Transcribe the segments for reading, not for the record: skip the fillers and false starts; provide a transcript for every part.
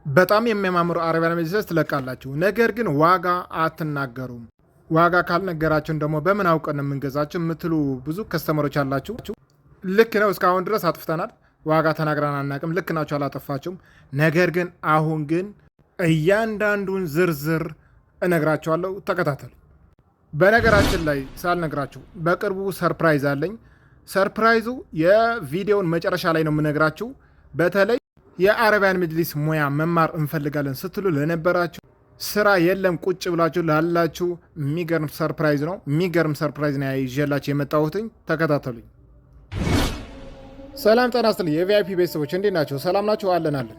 በጣም የሚያማምሩ Arabian መጅሊስ ትለቃላችሁ፣ ነገር ግን ዋጋ አትናገሩም። ዋጋ ካልነገራችሁን ደግሞ በምን አውቀን ነው የምንገዛችሁ የምትሉ ብዙ customer ኦች አላችሁ። ልክ ነው። እስካሁን ድረስ አጥፍተናል። ዋጋ ተናግረን አናቅም። ልክ ናችሁ፣ አላጠፋችሁም። ነገር ግን አሁን ግን እያንዳንዱን ዝርዝር እነግራችኋለሁ። ተከታተሉ። በነገራችን ላይ ሳልነግራችሁ በቅርቡ surprise አለኝ። Surprise ኡ የቪዲዮውን መጨረሻ ላይ ነው የምነግራችሁ። በተለይ የ Arabian መጅሊስ ሙያ መማር እንፈልጋለን ስትሉ ለነበራችሁ፣ ስራ የለም ቁጭ ብላችሁ ላላችሁ የሚገርም surprise ነው። የሚገርም surprise ነው ይዤላችሁ የመጣሁትኝ። ተከታተሉኝ። ሰላም ጤና ይስጥልኝ የ VIP ቤተሰቦች፣ እንዴት ናቸው? ሰላም ናቸው? አለን አለን።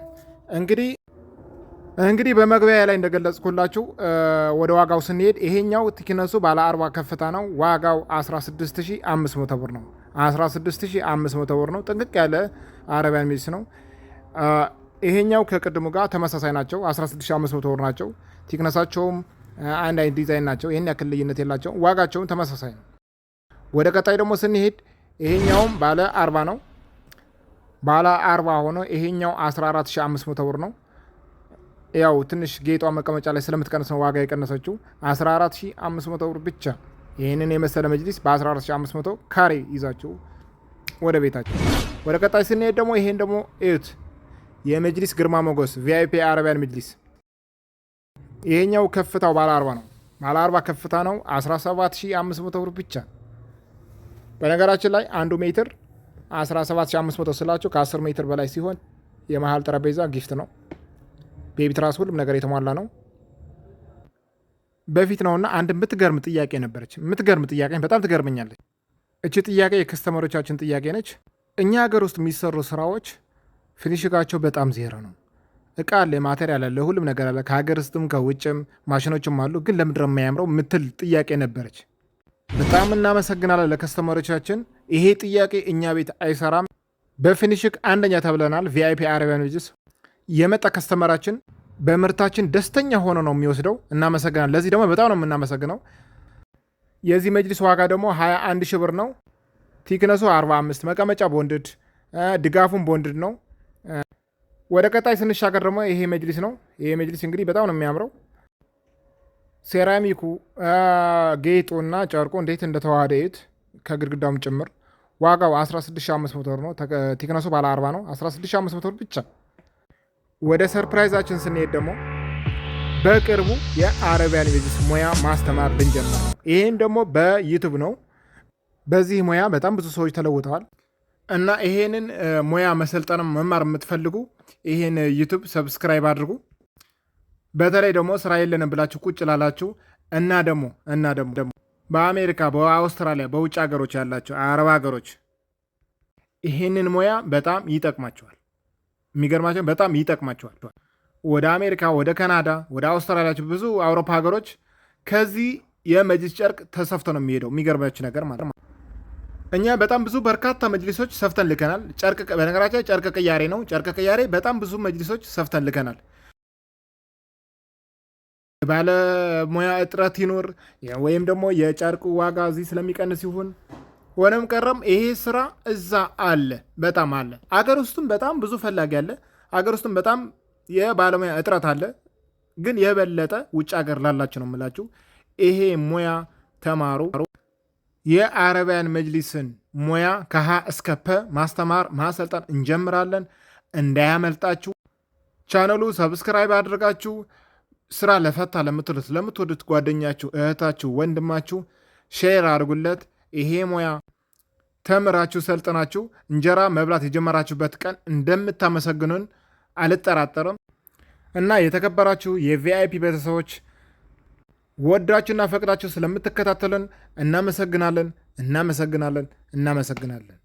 እንግዲህ በመግቢያ ላይ እንደገለጽኩላችሁ ወደ ዋጋው ስንሄድ ይሄኛው thickness ኡ ባለ 40 ከፍታ ነው። ዋጋው 16,500 ብር ነው። 16,500 ብር ነው። ጥንቅቅ ያለ Arabian መጅሊስ ነው። ይሄኛው ከቅድሙ ጋር ተመሳሳይ ናቸው። 16,500 ብር ናቸው። Thickness ኣቸውም አንድ አይነት ዲዛይን ናቸው። ይህን ያክል ልዩነት የላቸውም። ዋጋቸውም ተመሳሳይ ነው። ወደ ቀጣይ ደግሞ ስንሄድ ይሄኛውም ባለ 40 ነው። ባለ 40 ሆኖ ይሄኛው 14,500 ብር ነው። ያው ትንሽ ጌጧ መቀመጫ ላይ ስለምትቀንስ ነው ዋጋ የቀነሰችው፣ 14,500 ብር ብቻ። ይህንን የመሰለ መጅሊስ በ14,500 ካሬ ይዛችሁ ወደ ቤታችሁ። ወደ ቀጣይ ስንሄድ ደግሞ ይሄን ደግሞ እዩት። የመጅሊስ ግርማ ሞገስ VIP Arabian መጅሊስ፣ ይሄኛው ከፍታው ባለ 40 ነው። ባለ 40 ከፍታ ነው፣ 17,500 ብር ብቻ። በነገራችን ላይ አንዱ ሜትር 17,500 ስላችሁ ከ10 ሜትር በላይ ሲሆን የመሀል ጠረጴዛ gift ነው። Baby ትራስ፣ ሁሉም ነገር የተሟላ ነው። በፊት ነውና አንድ የምትገርም ጥያቄ ነበረች። የምትገርም ጥያቄ፣ በጣም ትገርመኛለች። እቺ ጥያቄ የ customer ኦቻችን ጥያቄ ነች። እኛ ሀገር ውስጥ የሚሰሩ ስራዎች finishing ኣቸው በጣም ዜሮ ነው። እቃ አለ፣ material አለ፣ ሁሉም ነገር አለ። ከሀገር ውስጥም ከውጭም ማሽኖችም አሉ። ግን ለምንድነው የማያምረው ምትል ጥያቄ ነበረች። በጣም እናመሰግናለን ለ customer ኦቻችን። ይሄ ጥያቄ እኛ ቤት አይሰራም። በ finishing አንደኛ ተብለናል። VIP Arabian መጅሊስ የመጣ customer ኣችን በምርታችን ደስተኛ ሆኖ ነው የሚወስደው። እናመሰግናለን። ለዚህ ደግሞ በጣም ነው የምናመሰግነው። የዚህ መጅሊስ ዋጋ ደግሞ 21 ሺህ ብር ነው። Thickness ኡ 45፣ መቀመጫ bonded፣ ድጋፉን bonded ነው። ወደ ቀጣይ ስንሻገር ደግሞ ይሄ መጅሊስ ነው። ይሄ መጅሊስ እንግዲህ በጣም ነው የሚያምረው። ሴራሚኩ፣ ጌጡና ጨርቁ እንዴት እንደተዋሃደ እዩት፣ ከግድግዳውም ጭምር። ዋጋው 16,500 ብር ነው። Thickness ኡ ባለ 40 ነው። 16,500 ብር ብቻ። ወደ surprise ኣችን ስንሄድ ደግሞ በቅርቡ የ Arabian መጅሊስ ሙያ ማስተማር ልንጀምር ነው። ይህም ደግሞ በ YouTube ነው። በዚህ ሙያ በጣም ብዙ ሰዎች ተለውጠዋል እና ይሄንን ሙያ መሰልጠንም መማር የምትፈልጉ ይሄን YouTube subscribe አድርጉ። በተለይ ደግሞ ስራ የለንም ብላችሁ ቁጭ ላላችሁ እና ደግሞ በአሜሪካ፣ በአውስትራሊያ፣ በውጭ ሀገሮች ያላችሁ፣ አረብ ሀገሮች ይሄንን ሙያ በጣም ይጠቅማችኋል። የሚገርማችሁ በጣም ይጠቅማችኋል። ወደ አሜሪካ፣ ወደ ካናዳ፣ ወደ አውስትራሊያ፣ ብዙ አውሮፓ ሀገሮች ከዚህ የመጅሊስ ጨርቅ ተሰፍቶ ነው የሚሄደው። የሚገርማችሁ ነገር ማለት ነው። እኛ በጣም ብዙ በርካታ መጅሊሶች ሰፍተን ልከናል። ጨርቅ በነገራችን ጨርቅ ቅያሬ ነው። ጨርቅ ቅያሬ በጣም ብዙ መጅሊሶች ሰፍተን ልከናል። ባለሙያ እጥረት ይኖር ወይም ደግሞ የጨርቁ ዋጋ እዚህ ስለሚቀንስ ይሁን፣ ሆነም ቀረም ይሄ ስራ እዛ አለ፣ በጣም አለ። አገር ውስጥም በጣም ብዙ ፈላጊ አለ። አገር ውስጥም በጣም የባለሙያ እጥረት አለ። ግን የበለጠ ውጭ ሀገር ላላችሁ ነው የምላችሁ፣ ይሄ ሙያ ተማሩ። የ Arabian መጅሊስን ሙያ ከሀ እስከ ፐ ማስተማር ማሰልጠን እንጀምራለን። እንዳያመልጣችሁ። ቻናሉ subscribe አድርጋችሁ ስራ ለፈታ ለምትሉት ለምትወዱት ጓደኛችሁ፣ እህታችሁ፣ ወንድማችሁ share አድርጉለት። ይሄ ሙያ ተምራችሁ ሰልጥናችሁ እንጀራ መብላት የጀመራችሁበት ቀን እንደምታመሰግኑን አልጠራጠርም። እና የተከበራችሁ የ VIP ቤተሰቦች፣ ወዳችሁና ፈቅዳችሁ ስለምትከታተሉን እናመሰግናለን፣ እናመሰግናለን፣ እናመሰግናለን።